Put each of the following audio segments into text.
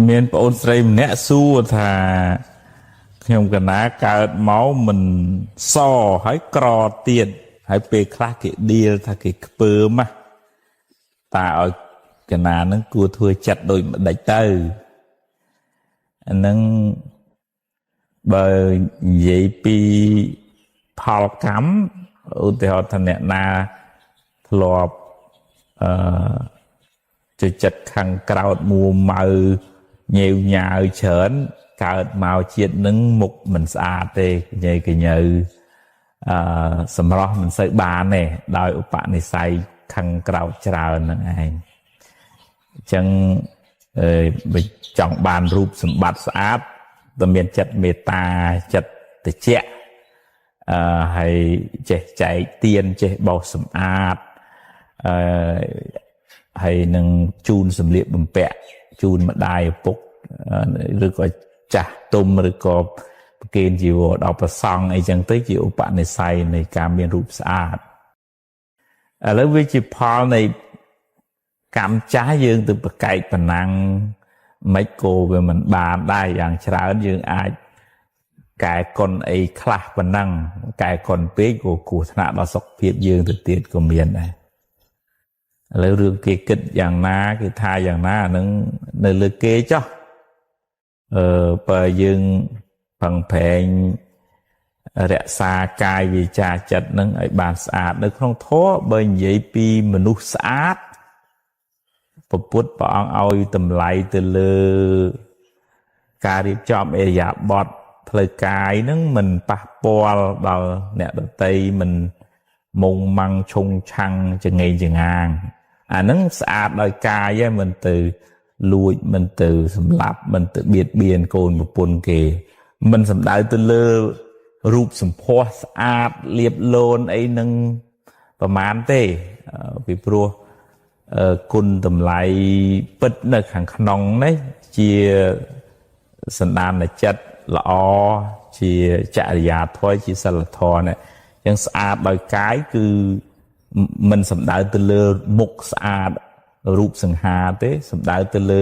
មានប្អូនស្រីម្នាក់សួរថាខ្ញុំកណាកើតមកមិនសហើយក្រទៀតហើយពេលខ្លះគេដៀលថាគេខ្ពើមណាតាឲ្យកណានឹងគួរធ្វើចិត្តដូចម្ដេចទៅអានឹងបើនិយាយពីផលកម្មឧទាហរណ៍ថាអ្នកណាធ្លាប់អឺចូលចិត្តខាងក្រោតមួម៉ៅញ៉េវញ៉ាវច្រើនកើតមកជាតិនឹងមុខមិនស្អាតទេញ៉ៃកញើអឺសម្រស់មិនសូវបានទេដោយឧបនិស្ស័យខាងក្រោតច្រើនហ្នឹងឯងអញ្ចឹងអឺបើចង់បានរូបសម្បត្តិស្អាតតែមានចិត្តមេត្តាចិត្តតិចអឺហើយចេះចែកទៀនចេះបោសសម្អាតអឺហើយនឹងជូនសម្លៀកបំពាក់ជូនម្ដាយឪពុកឬក៏ចាស់ទុំឬក៏ប្រគេនជីវរដល់ព្រះសង្ឃអីចឹងទៅជាឧបនិស្ស័យនៃការមានរូបស្អាតឥឡូវវាជាផលនៃកម្មចាស់យើងទៅប្រកែកប៉ុណ្ណឹងមិនគោវាមិនបានដែរយ៉ាងច្រើនយើងអាចកែកុនអីខ្លះប៉ុណ្ណឹងកែកុនពេកក៏គ្រោះថ្នាក់ដល់សុខភាពយើងទៅទៀតក៏មានដែរឥឡូវរឿងគេគិតយ៉ាងណាគេថាយ៉ាងណាអានឹងនៅលើគេចុះអឺបើយើងប្រឹងប្រែងរក្សាកាយវាចាចិត្តនឹងឲ្យបានស្អាតនៅក្នុងធម៌បើនិយាយពីមនុស្សស្អាតព្រះពុទ្ធព្រះអង្គឲ្យតម្លៃទៅលើការរៀបចំឥរិយាបថផ្លូវកាយនឹងមិនប៉ះពាល់ដល់អ្នកដទៃមិនមុងម៉ាំងឆុងឆាំងចងេងចងាងអាហ្នឹងស្អាតដោយកាយឯងមិនទៅលួចមិនទៅសម្លាប់មិនទៅបៀតបៀនកូនប្រពន្ធគេមិនសំដៅទៅលើរូបសម្ផស្សស្អាតលៀបលូនអីនឹងប្រមាណទេពីព្រោះគុណតម្លៃពិតនៅខាងក្នុងនេះជាសន្តានចិត្តល្អជាចរិយាធម៌ជាសិលធម៌នេះអញ្ចឹងស្អាតដោយកាយគឺមិនសំដៅទៅលើមុខស្អាតរូបសង្ហាទេសំដៅទៅលើ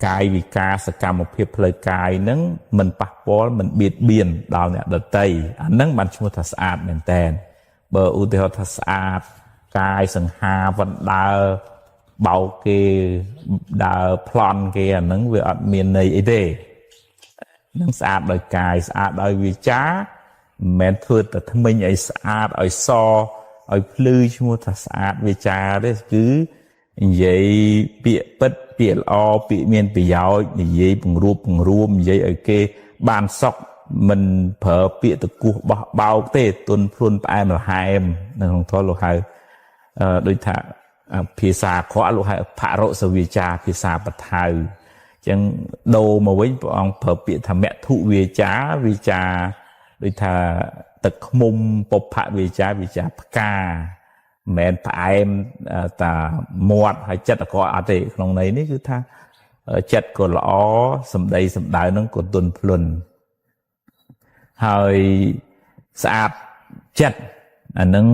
កាយវិការសកម្មភាពផ្លូវកាយនឹងមិនប៉ះពាល់មិនបៀតបៀនដល់អ្នកដទៃអានឹងបានឈ្មោះថាស្អាតមែនតែនបើឧទាហរណ៍ថាស្អាតកាយសង្ហាបណ្ដើបោកគេដើរប្លន់គេអានឹងវាអត់មានន័យអីទេនឹងស្អាតដោយកាយស្អាតដោយវាចាមិនមែនធ្វើតែថ្មិញឲ្យស្អាតឲ្យសឲ្យភ្លឺឈ្មោះថាស្អាតវាចាទេគឺនិយាយពាក្យពិតពាក្យល្អពាក្យមានប្រយោជន៍និយាយពង្រួបពង្រួមនិយាយឲ្យគេបានសុខមិនប្រើពាក្យតគោះបោះបោកទេទុនភ្លុនផ្អែមល្ហែមនៅក្នុងធម៌លោកហៅដូចថាភាសាអាក្រក់លោកហៅផរុសវាចាភាសាបថៅអញ្ចឹងដូរមកវិញព្រះអង្គប្រើពាក្យថាមធុវាចាវាចាដូចថាទឹកឃ្មុំពុព្វវាចាវាចាផ្កាមិនមែនផ្អែមតាមាត់ហើយចិត្តក៏អត់ទេក្នុងន័យនេះគឺថាចិត្តក៏ល្អសម្ដីសម្ដៅនឹងក៏ទន់ភ្លន់ហើយស្អាតចិត្តអានឹង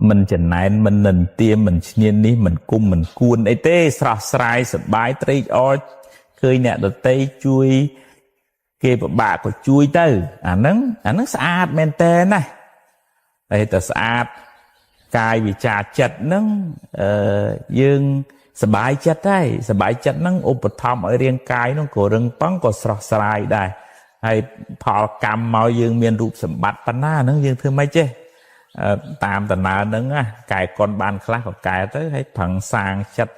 មិនចំណែនមិននិន្ទាមិនឈ្នាននេះមិនគុំមិនគួនអីទេស្រស់ស្រាយសប្បាយត្រេកអរឃើញអ្នកដតីជួយគេពិបាកក៏ជួយទៅអាហ្នឹងស្អាតមែនតើណាតែតែស្អាតកាយវិចាចិត្តហ្នឹងអឺយើងសប្បាយចិត្តហើយសប្បាយចិត្តហ្នឹងឧបត្ថម្ភឲ្យរាងកាយហ្នឹងក៏រឹងប៉ឹងក៏ស្រស់ស្រាយដែរហើយផលកម្មមកយើងមានរូបសម្បត្តិប៉ុណ្ណាហ្នឹងយើងធ្វើម៉េចទេតាមដំណើរហ្នឹងណាកែកុនបានខ្លះក៏កែទៅហើយប្រឹងសាងចិត្ត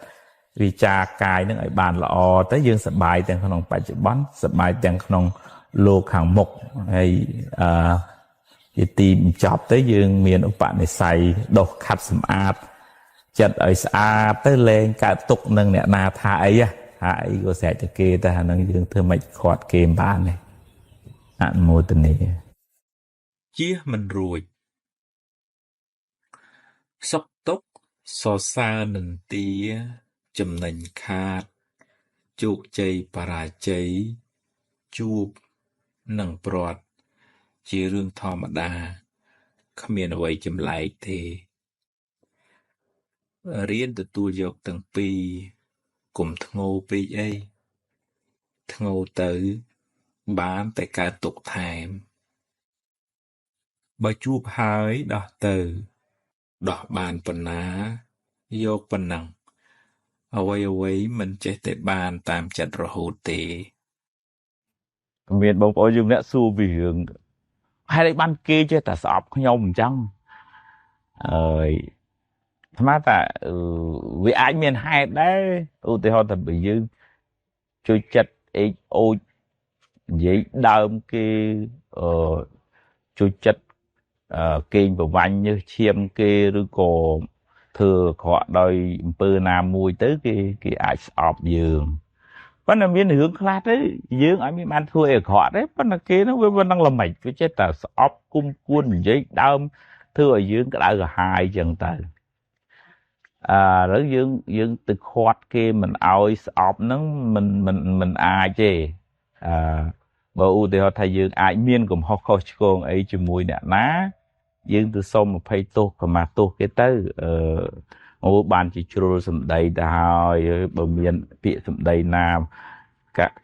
វិចារកាយហ្នឹងឲ្យបានល្អទៅយើងសប្បាយទាំងក្នុងបច្ចុប្បន្នសប្បាយទាំងក្នុងលោកខាងមុខហើយអឺជាទីបញ្ចប់ទៅយើងមានឧបនិស្ស័យដុសខាត់សម្អាតចិត្តឲ្យស្អាតទៅលែងកើតទុកនឹងអ្នកណាថាអីថាអីក៏ស្រេចតែគេតែអានឹងយើងធ្វើមិនខាត់គេមិនបានទេអនុមោទនាជៀសមិនរួចសុខទុក្ខសរសើរនិន្ទាចំណេញខាតជោគជ័យបរាជ័យជួបនិងព្រាត់ជារឿងធម្មតាគ្មានអ្វីចម្លែកទេរៀនទទួលយកទាំងពីរ កុំធ្ងោពេកអី ធ្ងោទៅបានតែកើតទុក្ខថែម បើជួបហើយដោះទៅ ដោះបានប៉ុណ្ណាយកប៉ុណ្ណឹង អ្វីៗមិនចេះតែបានតាមចិត្តរហូតទេ មានបងប្អូនយើងម្នាក់សួរពីរឿងហេតុអីបានគេចេះតែស្អប់ខ្ញុំអញ្ចឹងអើយអាត្មាថាវាអាចមានហេតុដែរឧទាហរណ៍ថាបើយើងជួយចិត្តអេកអូចនិយាយដើមគេជួយចិត្តកេងប្រវាញ់ញើសឈាមគេឬក៏ធ្វើអាក្រក់ដោយអំពើណាមួយទៅគេអាចស្អប់យើងប៉ុន្តែមានរឿងខ្លះទៅយើងអត់មានបានធ្វើអីអាក្រក់ទេប៉ុន្តែគេនោះវាមិនដឹងល្មិចវាចេះតែស្អប់គុំគួននិយាយដើមធ្វើឲ្យយើងក្តៅក្រហាយចឹងទៅឥឡូវយើងទៅខាត់គេមិនឲ្យស្អប់ហ្នឹងមិនអាចទេបើឧទាហរណ៍ថាយើងអាចមានកំហុសខុសឆ្គងអីជាមួយអ្នកណាយើងទៅសុំអភ័យទោសខមាទោសគេទៅអូបានជាជ្រុលសម្ដីទៅហើយបើមានពាក្យសម្ដីណា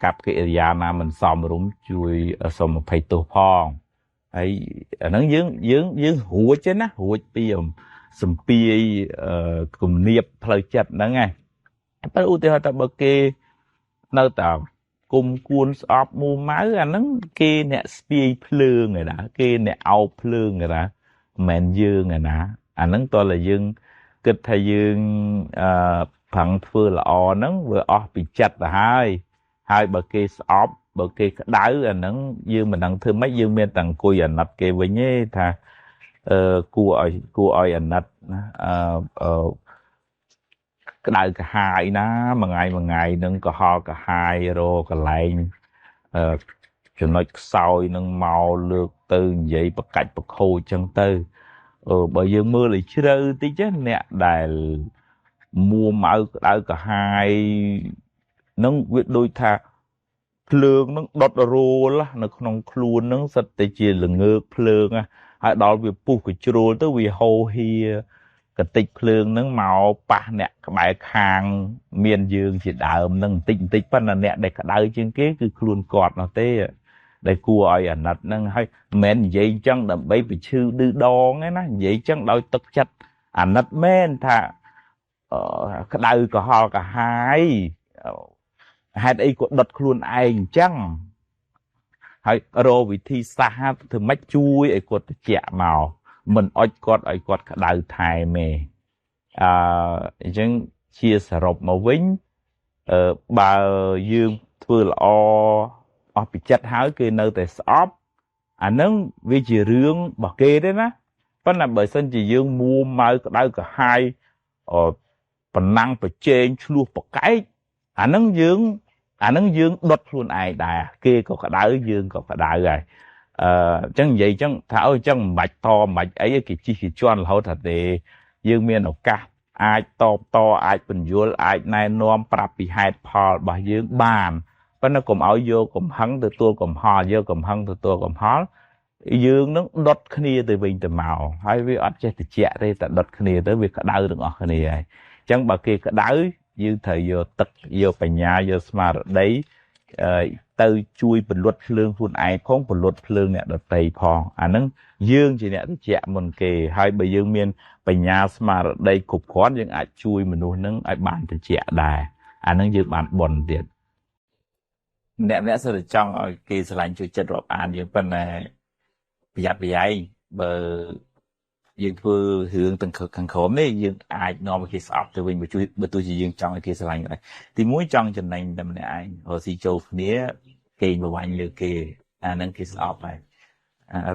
កັບកិរិយាណាមិនសមរម្យជួយសុំអភ័យទោសផងហើយអាហ្នឹងយើងរួចទេណារួចពីសំពាយគំនាបផ្លូវចិត្តហ្នឹងឯងតែឧទាហរណ៍ថាបើគេនៅតែគុំគួនស្អប់មួម៉ៅអាហ្នឹងគេអ្នកស្ពាយភ្លើងឯណាគេអ្នកអោបភ្លើងឯណាមិនមែនយើងឯណាអាហ្នឹងតើតែយើងគិតថាយើងប្រឹងធ្វើល្អហ្នឹងវាអស់ពីចិត្តទៅហើយហើយបើគេស្អប់បើគេក្តៅអាហ្នឹងយើងមិនដឹងធ្វើម៉េចយើងមានតែអង្គុយអាណិតគេវិញទេថាគួរឲ្យអាណិតណាក្តៅក្រហាយណាមួយថ្ងៃនឹងកុហកក្រហាយរកន្លែងចំណុចខ្សោយនឹងមកលើកទៅនិយាយបកាច់បខូចចឹងទៅបើយើងមើលឲ្យជ្រៅតិចអ្នកដែលមួម៉ៅក្តៅក្រហាយនឹងវាដូចថាភ្លើងនឹងដុតរោលនៅក្នុងខ្លួននឹងសិតតែជាល្ងើកភ្លើងហើយដល់វាពុះកជ្រុលទៅវាហូរហៀកតិចភ្លើងនឹងមកប៉ះអ្នកក្បែរខាងមានយើងជាដើមនឹងបន្តិចប៉ុន្តែអ្នកដែលក្តៅជាងគេគឺខ្លួនគាត់នោះទេដែលគួរឲ្យអាណិតហ្នឹងហើយមិនមែននិយាយអញ្ចឹងដើម្បីបញ្ឈឺឌឺដងទេណានិយាយអញ្ចឹងដោយទឹកចិត្តអាណិតមែនថាក្តៅក្រហល់ក្រហាយហេតុអីក៏ដុតខ្លួនឯងអញ្ចឹងហើយរកវិធីសាស្ត្រធ្វើម៉េចជួយឲ្យគាត់ត្រជាក់មកមិនអុចគាត់ឲ្យគាត់ក្តៅថែមទេអញ្ចឹងជាសរុបមកវិញបើយើងធ្វើល្អអស់ពីចិត្តហើយគេនៅតែស្អប់អាហ្នឹងវាជារឿងរបស់គេទេណាប៉ុន្តែបើសិនជាយើងមួម៉ៅក្តៅក្រហាយប៉ុណ្ណឹងប្រជែងឆ្លោះប្រកែកអាហ្នឹងយើងដុតខ្លួនឯងដែរគេក៏ក្តៅយើងក៏ក្តៅដែរអញ្ចឹងនិយាយអញ្ចឹងថាអូអញ្ចឹងមិនបាច់តមិនបាច់អីគេជិះគេជន់រហូតថាទេយើងមានឱកាសអាចតបតអាចពន្យល់អាចណែនាំប្រាប់ពីហេតុផលរបស់យើងបានប៉ុន្តែកុំឲ្យយកកំហឹងទទួលកំហល់យកកំហឹងទទួលកំហល់យើងនឹងដុតគ្នាទៅវិញទៅមកហើយវាអត់ចេះតិចទេតែដុតគ្នាទៅវាក្តៅទាំងអស់គ្នាហើយអញ្ចឹងបើគេក្តៅយើងត្រូវយកទឹកយកបញ្ញាយកស្មារតីទៅជួយពន្លត់ភ្លើងខ្លួនឯងផងពន្លត់ភ្លើងអ្នកដទៃផងអាហ្នឹងយើងជាអ្នកតិចមុនគេហើយបើយើងមានបញ្ញាស្មារតីគ្រប់គ្រាន់យើងអាចជួយមនុស្សហ្នឹងឲ្យបានតិចដែរអាហ្នឹងយើងបានបុណ្យទៀតម្នាក់ៗសិតតែចង់ឲ្យគេស្រឡាញ់ជួយចិត្តរាប់អានយើងប៉ុន្តែប្រយ័ត្នប្រយែងបើយើងធ្វើរឿងទាំងខាងក្រោមនេះយើងអាចនាំឲ្យគេស្អប់ទៅវិញបើជួយបើទោះជាយើងចង់ឲ្យគេស្រឡាញ់ក៏ដោយទីមួយចង់ចំណេញតែម្នាក់ឯងរកស៊ីចូលគ្នាគេប្រវាញ់លើគេអាហ្នឹងគេស្អប់ហើយ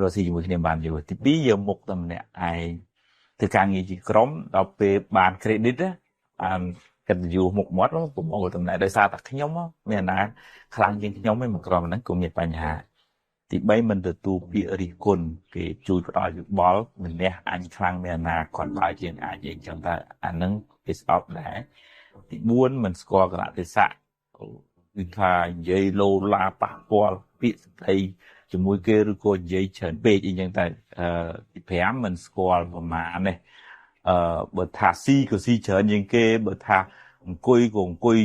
រកស៊ីជាមួយគ្នាបានយូរទីពីរយកមុខតែម្នាក់ឯងធ្វើការងារជាក្រុមដល់ពេលបាន credit បានកិត្តិយសមុខមាត់ប្រមូលតំណែងដោយសារតែខ្ញុំមានអាណាខ្លាំងជាងខ្ញុំឯងមកក្រុមហ្នឹងក៏មានបញ្ហាទី3មិនទទួលពាក្យរិះគន់គេជួយផ្ដល់យោបល់ម្នាក់អញខ្លាំងមានអាណាគាត់បើជាងអញអីចឹងតែអាហ្នឹងគេស្អប់ដែរទី4មិនស្គាល់កលៈទេសៈគឺថានិយាយលោឡាប៉ះពាល់ពាក្យសម្ដីជាមួយគេឬក៏និយាយច្រើនពេកអីចឹងតែទី5មិនស្គាល់ប្រមាណនេះបើថាស៊ីក៏ស៊ីច្រើនជាងគេបើថា អង្គុយក៏អង្គុយ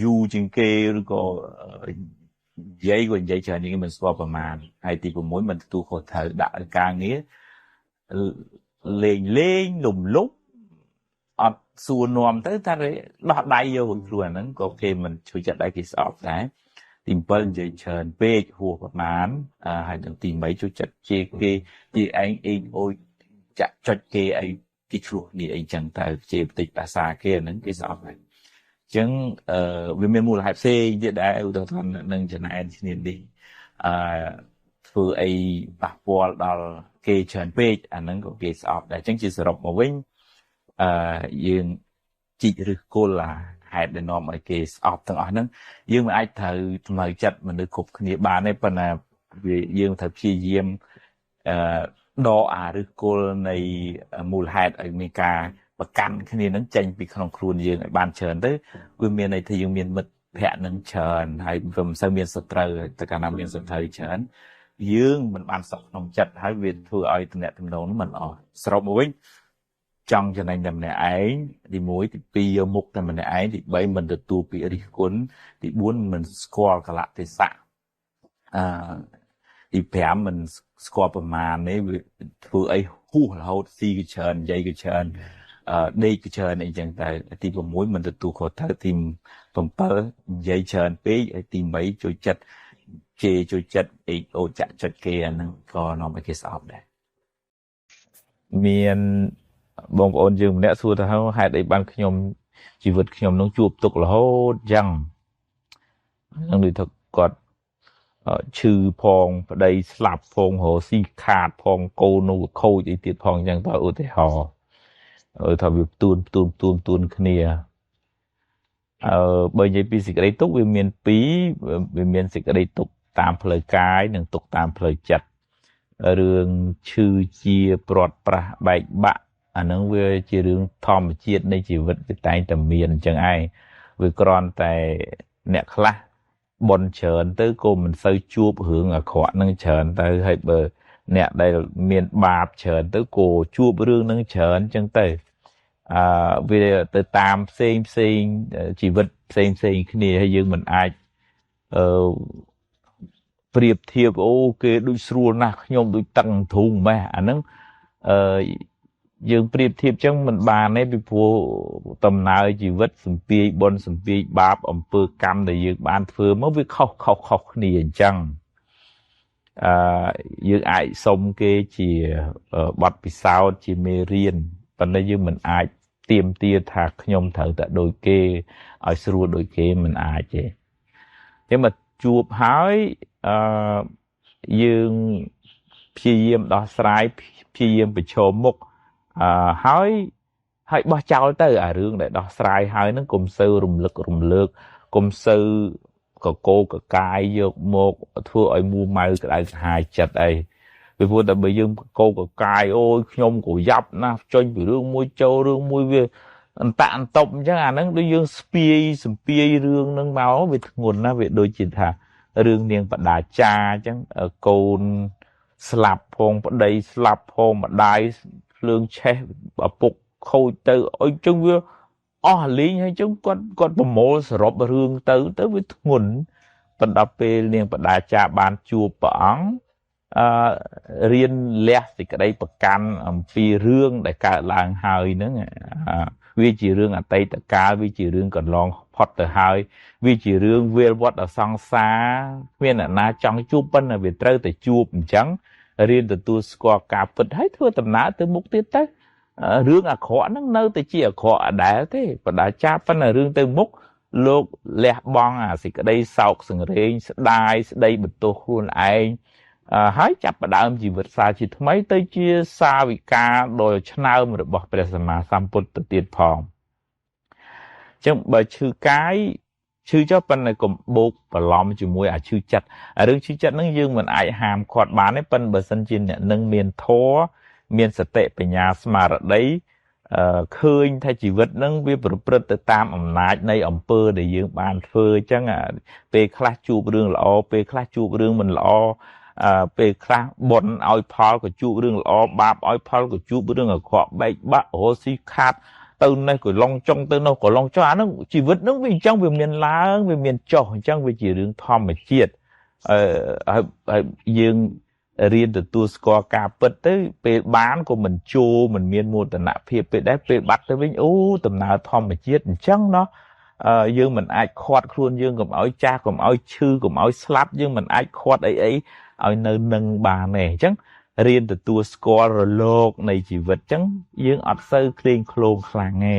យូរជាងគេឬក៏និយាយក៏និយាយច្រើនជាងគេមិនស្គាល់ប្រមាណហើយទី6មិនទទួលខុសត្រូវដាក់ការងារលេងលេងលំលុបអត់សួរនាំទៅថាដោះដៃយកខ្លួនអាហ្នឹងក៏គេមិនជួយចិត្តដែរគេស្អប់ដែរទី7និយាយច្រើនពេកហួសប្រមាណហើយដល់ទី8ជួយចិត្តជេរគេជាឯងអេងអូយចាក់ចុចគេអីគេឆ្លោះនេះអីចឹងទៅជេរបន្តិចភាសាគេអាហ្នឹងគេស្អប់ដែរអញ្ចឹងវាមានមូលហេតុផ្សេងទៀតដែរឧទាហរណ៍នឹងចំណែនគ្នានេះអឺធ្វើអីប៉ះពាល់ដល់គេច្រើនពេកអាហ្នឹងក៏គេស្អប់ដែរអញ្ចឹងជាសរុបមកវិញយើងជីកឫសគល់អាហេតុដែលនាំឲ្យគេស្អប់ទាំងអស់ហ្នឹងយើងមិនអាចត្រូវតម្រូវចិត្តមនុស្សគ្រប់គ្នាបានទេប៉ុន្តែវាយើងត្រូវព្យាយាមដកអាឫសគល់នៃមូលហេតុឲ្យមានការប្រកាន់គ្នានឹងចេញពីក្នុងខ្លួនយើងឲ្យបានច្រើនទៅវាមានន័យថាយើងមានមិត្តភក្តិនឹងច្រើនហើយវាមិនសូវមានសត្រូវតែកាលណាមានសត្រូវច្រើនយើងមិនបានសុខក្នុងចិត្តហើយវាធ្វើឲ្យទំនាក់ទំនងនោះមិនល្អសរុបមកវិញចង់ចំណេញតែម្នាក់ឯងទី1ទី2យកមុខតែម្នាក់ឯងទី3មិនទទួលពាក្យរិះគន់ទី4មិនស្គាល់កលៈទេសៈទី5មិនស្គាល់ប្រមាណនេះវាធ្វើអីហួសរហូតស៊ីក៏ច្រើននិយាយក៏ច្រើនដេកក៏ច្រើនអីចឹងតែទី6មិនទទួលខុសត្រូវទី7និយាយច្រើនពេកហើយទី8ជួយចិត្តជេរជួយចិត្តអេអូចាក់ចុចគេអាហ្នឹងក៏នាំឲ្យគេស្អប់ដែរមានបងប្អូនយើងម្នាក់សួរថាហេតុអីបានខ្ញុំជីវិតខ្ញុំនឹងជួបទុក្ខរហូតចឹងនឹងដូចថាគាត់ឈឺផងប្តីស្លាប់ផងរកស៊ីខាតផងកូននោះខូចអីទៀតផងចឹងតើឧទាហរណ៍ថាវាផ្ទួនផ្ទួនផ្ទួនផ្ទួនគ្នាបើនិយាយពីសេចក្តីទុក្ខវាមានពីរវាមានសេចក្តីទុក្ខតាមផ្លូវកាយនិងទុក្ខតាមផ្លូវចិត្តរឿងឈឺជាព្រាត់ប្រាសបែកបាក់អាហ្នឹងវាជារឿងធម្មជាតិនៃជីវិតវាតែងតែមានអញ្ចឹងឯងវាគ្រាន់តែអ្នកខ្លះបនច្រើនទៅក៏មិនសូវជួបរឿងអាក្រក់នឹងច្រើនទៅហើយបើអ្នកដែលមានបាបច្រើនទៅក៏ជួបរឿងនឹងច្រើនអញ្ចឹងទៅវាទៅតាមផ្សេងផ្សេងជីវិតផ្សេងផ្សេងគ្នាហើយយើងមិនអាចប្រៀបធៀបអូគេដូចស្រួលណាស់ខ្ញុំដូចតឹងធូងម៉េះអាហ្នឹងយើងប្រៀបធៀបចឹងមិនបានទេពីព្រោះដំណើរជីវិតសំពាយបុណ្យសំពាយបាបអំពើកម្មដែលយើងបានធ្វើមកវាខុសខុសខុសគ្នាអញ្ចឹងយើងអាចសុំគេជាបទពិសោធន៍ជាមេរៀនប៉ុន្តែយើងមិនអាចទាមទារថាខ្ញុំត្រូវតែដូចគេឲ្យស្រួលដូចគេមិនអាចទេចឹងមកជួបហើយយើងព្យាយាមដោះស្រាយព្យាយាមប្រឈមមុខហើយបោះចោលទៅអារឿងដែលដោះស្រាយហើយហ្នឹងកុំសូវរំលឹករំលើកកុំសូវកកកកាយយកមកធ្វើឲ្យមួម៉ៅក្តៅក្រហាយចិត្តអីពីព្រោះតែបើយើងកកកាយអូយខ្ញុំក៏យ៉ាប់ណាស់ចេញពីរឿងមួយចូលរឿងមួយវាអន្តៈអន្តប់អញ្ចឹងអាហ្នឹងដូចយើងស្ពាយសំពាយរឿងហ្នឹងមកវាធ្ងន់ណាស់វាដូចជាថារឿងនាងបដាចាអញ្ចឹងកូនស្លាប់ផងប្តីស្លាប់ផងម្ដាយភ្លើងឆេះឪពុកខូចទៅអីចឹងវាអស់លីងហើយចឹងគាត់ប្រមូលសរុបរឿងទៅវាធ្ងន់បណ្ដាពេលនាងបដាចាបានជួបព្រះអង្គរៀនលះសេចក្តីប្រកាន់អំពីរឿងដែលកើតឡើងហើយហ្នឹងវាជារឿងអតីតកាលវាជារឿងកន្លងផុតទៅហើយវាជារឿងវាលវត្តអសង្សារគ្មានអ្នកណាចង់ជួបប៉ុន្តែវាត្រូវតែជួបអញ្ចឹងរៀនទទួលស្គាល់ការពិតហើយធ្វើដំណើរទៅមុខទៀតទៅរឿងអាក្រក់ហ្នឹងនៅតែជាអាក្រក់អដែលទេបដាចាប៉ុន្តែរឿងទៅមុខលោកលះបង់អាសេចក្តីសោកសង្រេងស្ដាយស្ដីបន្ទោសខ្លួនឯងហើយចាប់ផ្ដើមជីវិតសាជាថ្មីទៅជាសាវិកាដ៏ឆ្នើមរបស់ព្រះសម្មាសម្ពុទ្ធទៅទៀតផងអញ្ចឹងបើឈឺកាយឈឺចុះប៉ុន្តែកុំបោកបន្លំជាមួយអាឈឺចិត្តអារឿងឈឺចិត្តហ្នឹងយើងមិនអាចហាមឃាត់បានទេប៉ុន្តែបើសិនជាអ្នកនឹងមានធម៌មានសតិបញ្ញាស្មារតីឃើញថាជីវិតហ្នឹងវាប្រព្រឹត្តទៅតាមអំណាចនៃអំពើដែលយើងបានធ្វើអញ្ចឹងពេលខ្លះជួបរឿងល្អពេលខ្លះជួបរឿងមិនល្អពេលខ្លះបុណ្យឲ្យផលក៏ជួបរឿងល្អបាបឲ្យផលក៏ជួបរឿងអាក្រក់បែកបាក់រស់ស៊ីខាត ទៅនេះក៏ឡងចុងទៅនោះក៏ឡងចុងអាហ្នឹងជីវិតហ្នឹងវាអញ្ចឹងវាមានឡើងវាមានចុះអញ្ចឹងវាជារឿងធម្មជាតិអឺហើយយើងរៀនទទួលស្គាល់ការពិតទៅពេលបានក៏មិនជោមិនមានមោទនភាពពេលដែរពេលបាត់ទៅវិញអូដំណើរធម្មជាតិអញ្ចឹងណោះយើងមិនអាចខាត់ខ្លួនយើងកុំឲ្យចាស់កុំឲ្យឈឺកុំឲ្យស្លាប់យើងមិនអាចខាត់អីអីឲ្យនៅនឹងបានទេអញ្ចឹងរៀនទទួលស្គាល់រលកនៃជីវិតអញ្ចឹងយើងអត់សូវឃ្លេងឃ្លោងខ្លាំងទេ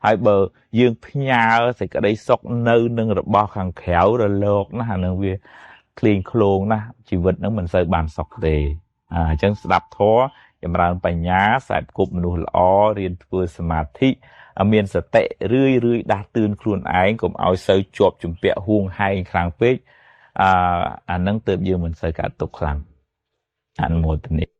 ហើយបើយើងផ្ញើសេចក្តីសុខនៅនឹងរបស់ខាងក្រៅរលកណាអានឹងវាឃ្លេងឃ្លោងណាជីវិតនឹងមិនសូវបានសុខទេអញ្ចឹងស្ដាប់ធម៌ចម្រើនបញ្ញាខ្សែគប់មនុស្សល្អរៀនធ្វើសមាធិមានសតិរឿយរឿយដាស់តឿនខ្លួនឯងកុំឲ្យសូវជាប់ជំពាក់ហួងហែងខ្លាំងពេកអានឹងទើបយើងមិនសូវកើតទុក្ខខ្លាំងអនុមោទនា